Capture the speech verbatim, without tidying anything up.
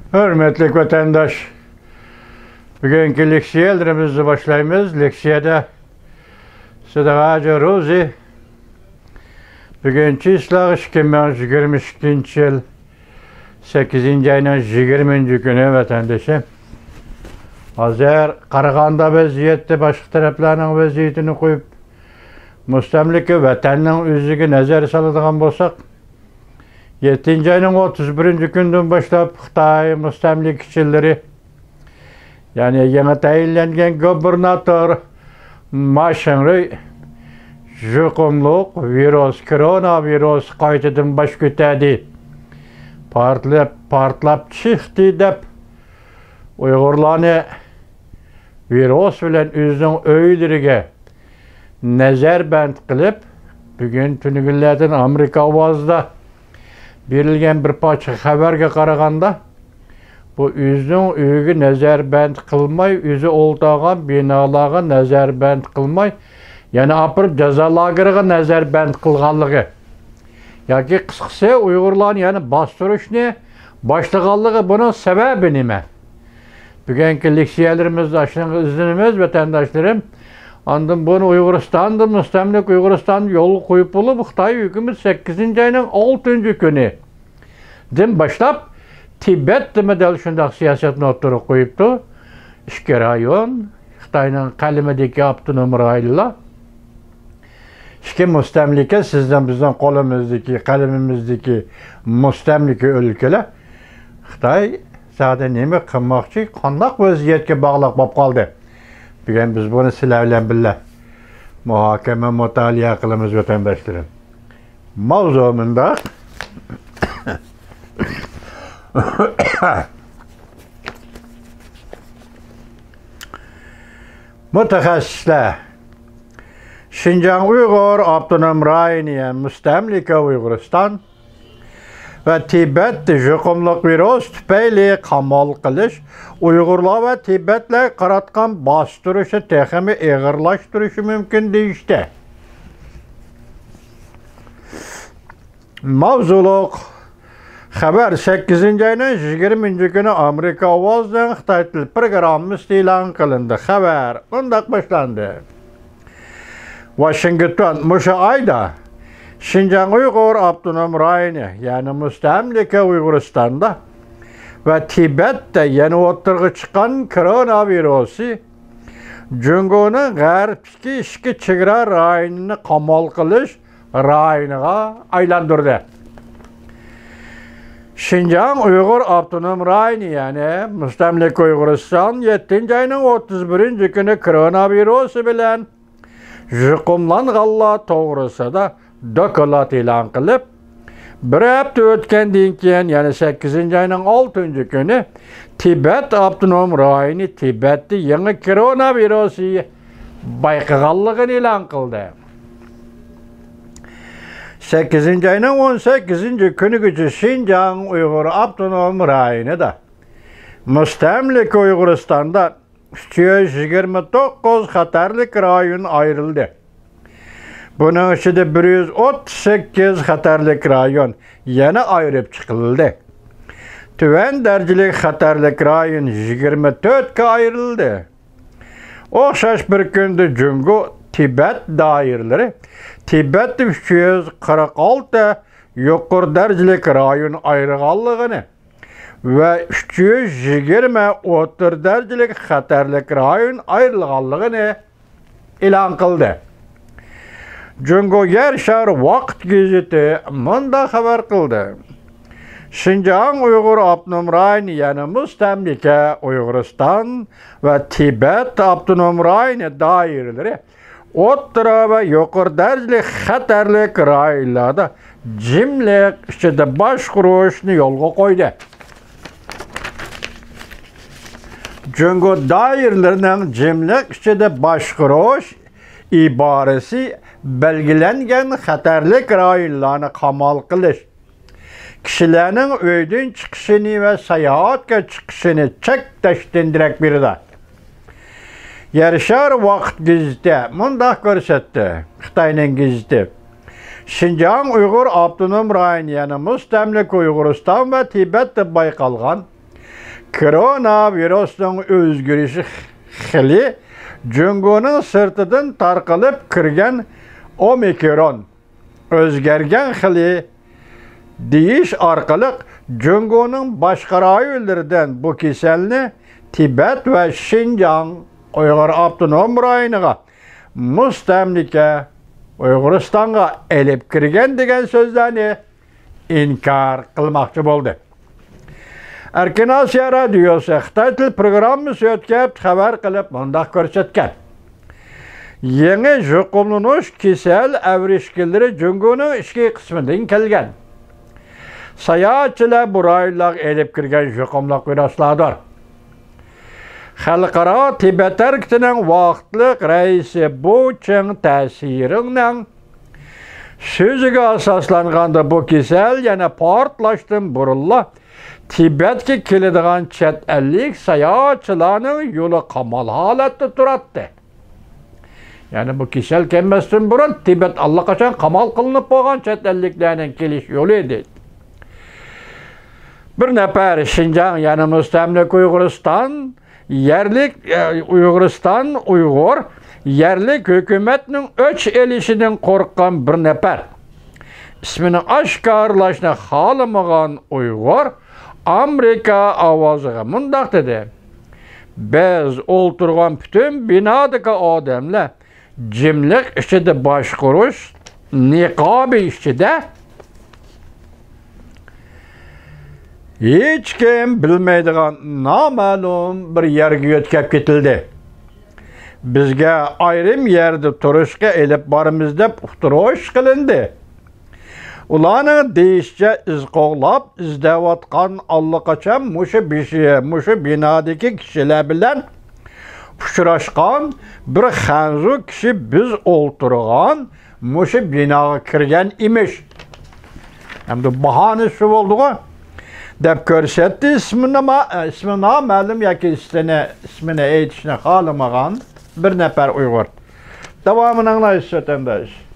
ھۆرمەتلىك ۋەتەنداش، بۈگۈنكى لېكسىيەلىرىمىزنى باشلايمىز. لېكسىيەدە سىدىق ھاجى روزى بۈگۈن چىسلاغ ئىككى مىڭ يىگىرمە ئىككىنچى يىل سەككىزىنچى ئاينىڭ يىگىرمىنچى كۈنى، ۋەتەندىشىم. ھازىر قارىغاندا ۋەزىيەتتە باشقا تەرەپلەرنىڭ ۋەزىيىتىنى قويۇپ، مۇستەملىكە ۋەتەننىڭ ئۆزىگە نەزەر سالىدىغان بولساق، يەتتىنچى ئاينىڭ ئوتتۇز بىرىنچى كۈنىدىن باشلاپ خىتاي مۇستەملىكىچىلىرى، يەنى يېڭى تەيىنلەنگەن گۇبېرناتور ما شىڭرۇي يۇقۇملۇق ۋىرۇس، كورونا ۋىرۇس قايتىدىن باش كۆتەردى، پارتلاپ، پارتلاپ چىقتى دەپ، ئۇيغۇرلارنى ۋىرۇس بىلەن ئۆزىنىڭ ئۆيلىرىگە نەزەربەند قىلىپ، بۈگۈن تۈنۈگۈنلەردىن ئامېرىكا ئاۋازىدا بېرىلگەن بىر پارچە خەۋەرگە قارىغاندا، بۇ ئۆزىنىڭ ئۆيىگە نەزەربەند قىلماي، ئۆزى ئولتۇرغان بىنالارغا نەزەربەند قىلماي، يەنە ئاپىرىپ جازا لاگېرىغا نەزەربەند قىلغانلىقى ياكى قىسقىسى ئۇيغۇرلارنى يەنە باستۇرۇشنى باشلىغانلىقى، بۇنىڭ سەۋەبى نېمە؟ بۈگۈنكى لېكسىيەلىرىمىزدە ئاشۇنىڭغا ئىزدىنىمىز، ۋەتەنداشلىرىم. ئاندىن بۇنى ئۇيغۇرىستاندا، مۇستەملىكە ئۇيغۇرىستاندا يولغا قويۇپ بولۇپ، خىتاي ھۆكۈمىتى سەككىزىنچى ئاينىڭ ئالتىنچى كۈنى دىن باشلاپ، تىبەتتىمۇ دەل شۇنداق سىياسەتنى ئوتتۇرىغا قويۇپتۇ. ئىككى رايون، خىتاينىڭ قەلىمىدىكى ئاپتونوم رايونلار، ئىككى مۇستەملىكە، سىزنىڭ بىزنىڭ قولىمىزدىكى، قەلىمىمىزدىكى مۇستەملىكە ئۆلكىلەر. خىتاي زادى نېمە قىلماقچى، قانداق ۋەزىيەتكە باغلىق بولۇپ قالدى؟ بۈگۈن بىز بۇنى سىلەر بىلەن بىللە مۇھاكىمە، مۇتالىئە قىلىمىز، ۋەتەنداشلىرىم. ماۋزۇ مۇنداق. مۇتەخەسسىسلەر شىنجاڭ ئۇيغۇر ئاپتونوم رايونى، يەنى مۇستەملىكە ئۇيغۇرىستان ۋە تىبەتتە يۇقۇملۇق ۋىرۇس تۈپەيلى قامال قىلىش ئۇيغۇرلار ۋە تىبەتلەرگە قاراتقان باستۇرۇشنى تېخىمۇ ئېغىرلاشتۇرۇشى مۇمكىن دېيىشتە. ماۋزۇلۇق خەۋەر سەككىزىنچى ئاينىڭ يىگىرمىنچى كۈنى ئامېرىكا ئاۋازىنىڭ خىتاي تىل پروگراممىسىدا ئېلان قىلىندى. خەۋەر مۇنداق باشلاندى. ۋاشىنگتون مۇشۇ ئايدا شىنجاڭ ئۇيغۇر ئاپتونوم رايونى، يەنى مۇستەملىكە ئۇيغۇرىستاندا ۋە تىبەتتە يەنە ئوتتۇرىغا چىققان كورونا ۋىرۇسى جۇڭگونىڭ غەربتىكى ئىچكى چېگرا رايونىنى قامال قىلىش رايونىغا ئايلاندۇردى. شىنجاڭ ئۇيغۇر ئاپتونوم رايونى، يەنى مۇستەملىكە ئۇيغۇرىستان، يەتتىنچى ئاينىڭ ئوتتۇز بىرىنچى كۈنى كورونا ۋىرۇسى بىلەن يۇقۇملانغانلار توغرىسىدا دوكلات ئېلان قىلىپ، بىر ھەپتە ئۆتكەندىن كېيىن، يەنى سەككىزىنچى ئاينىڭ ئالتىنچى كۈنى تىبەت ئاپتونوم رايونى تىبەتتە يېڭى كورونا ۋىرۇسى بايقىغانلىقىنى ئېلان قىلدى. سەككىزىنچى ئاينىڭ ئون سەككىزىنچى كۈنىگىچە شىنجاڭ ئۇيغۇر ئاپتونوم رايونىدا، مۇستەملىكە ئۇيغۇرىستاندا ئۈچ يۈز يىگىرمە توققۇز خەتەرلىك رايون ئايرىلدى. بۇنىڭ ئىچىدە بىر يۈز ئوتتۇز سەككىز خەتەرلىك رايون يەنە ئايرىپ چىقىلدى. تۆۋەن دەرىجىلىك خەتەرلىك رايون يىگىرمە تۆتكە ئايرىلدى. ئوخشاش بىر كۈندە جۇڭگو تىبەت دائىرىلىرى تىبەتتە ئۈچ يۈز قىرىق ئالتە يۇقىرى دەرىجىلىك رايون ئايرىغانلىقىنى ۋە ئۈچ يۈز يىگىرمە ئوتتۇرا دەرىجىلىك خەتەرلىك رايون ئايرىلغانلىقىنى ئېلان قىلدى. جۇڭگو يەر شارى ۋاقىت گېزىتى مۇنداق خەۋەر قىلدى: شىنجاڭ ئۇيغۇر ئاپتونوم رايونى، يەنى مۇستەملىكە ئۇيغۇرىستان ۋە تىبەت ئاپتونوم رايونى دائىرىلىرى ئوتتۇرا ۋە يۇقىرى دەرىجىلىك خەتەرلىك رايونلاردا جىملىق ئىچىدە باشقۇرۇشنى يولغا قويدى. جۇڭگو دائىرىلىرىنىڭ جىملىق ئىچىدە باشقۇرۇش ئىبارىسى بەلگىلەنگەن خەتەرلىك رايونلارنى قامال قىلىش، كىشىلەرنىڭ ئۆيدىن چىقىشىنى ۋە ساياھەتكە چىقىشىنى چەكلەشتىن دېرەك بېرىدۇ. يەر شارى ۋاقىت گېزىتى مۇنداق كۆرسەتتى، خىتاينىڭ گېزىتى: شىنجاڭ ئۇيغۇر ئاپتونوم رايونى، يەنى مۇستەملىكە ئۇيغۇرىستان ۋە تىبەتتە بايقالغان كوروناۋىرۇسنىڭ ئۆزگىرىشى خىلى جۇڭگونىڭ سىرتىدىن تارقىلىپ كىرگەن ئومىكرون ئۆزگەرگەن خىلى دېيىش ئارقىلىق جۇڭگونىڭ باشقا رايونلىرىدىن بۇ كېسەلنى تىبەت ۋە شىنجاڭ ئۇيغۇر ئاپتونوم رايونىغا مۇستەملىكە ئۇيغۇرىستانغا ئېلىپ كىرگەن دېگەن سۆزلەرنى ئىنكار قىلماقچى بولدى. ئەركىن ئاسىيا رادىيوسى خىتاي تىل پروگراممىسى ئۆتكەپ خەۋەر قىلىپ مۇنداق كۆرسەتكەن: يېڭى يۇقۇملىنىش كېسەل ئەۋرىشكىلىرى جۇڭگونىڭ ئىچكى قىسمىدىن كەلگەن. ساياھەتچىلەر بۇ رايونلارغا ئېلىپ كىرگەن يۇقۇملۇق ۋىرۇسلاردۇر. خەلقئارا تىبەت ھەرىكىتىنىڭ ۋاقىتلىق رەئىسى بۇ چىڭ تەسىرىڭنىڭ سۆزىگە ئاساسلانغاندا، بۇ كېسەل يەنە پارتلاشتىن بۇرۇنلا تىبەتكە كېلىدىغان چەت ئەللىك ساياھەتچىلەرنىڭ يولى قامال ھالەتتە تۇراتتى. يەنى بۇ كېسەل كەلمەستىن بۇرۇن تىبەت ئاللىقاچان قامال قىلىنىپ بولغان چەت ئەللىكلەرنىڭ كېلىش يولى ئىدى. بىر نەپەر شىنجاڭ، يەنى مۇستەملىكە ئۇيغۇرىستان، يەرلىك، ئە، ئۇيغۇرىستان ئۇيغۇر يەرلىك ھۆكۈمەتنىڭ ئۆچ ئېلىشىدىن قورققان بىر نەپەر، ئىسمىنى ئاشكارىلاشنى خالىمىغان ئۇيغۇر ئامېرىكا ئاۋازىغا مۇنداق دېدى: بىز ئولتۇرغان پۈتۈن بىنادىكى ئادەملەر جىملىق ئىچىدە باشقۇرۇش نىقابى ئىچىدە ھېچكىم بىلمەيدىغان نامەلۇم بىر يەرگە يۆتكەپ كېتىلدى. بىزگە ئايرىم يەردە تۇرۇشقا ئېلىپ بارىمىز دەپ ئۇقتۇرۇش قىلىندى. ئۇلارنىڭ دېيىشىچە، ئىز قوغلاپ ئىزدەۋاتقان، ئاللىقاچان مۇشۇ بېشى، مۇشۇ بىنادىكى كىشىلەر بىلەن ئۇچراشقان بىر خەنزۇ كىشى بىز ئولتۇرغان مۇشۇ بىناغا كىرگەن ئىمىش. ئەمدى باھانە شۇ بولدىغۇ، دەپ كۆرسەتتى ئىسمى ناما-، ئىسمى نامەلۇم ياكى ئىسمىنى، ئىسمىنى ئېيتىشنى خالىمىغان بىر نەپەر ئۇيغۇر. داۋامىنى ئاڭلايسىز، ۋەتەنداش.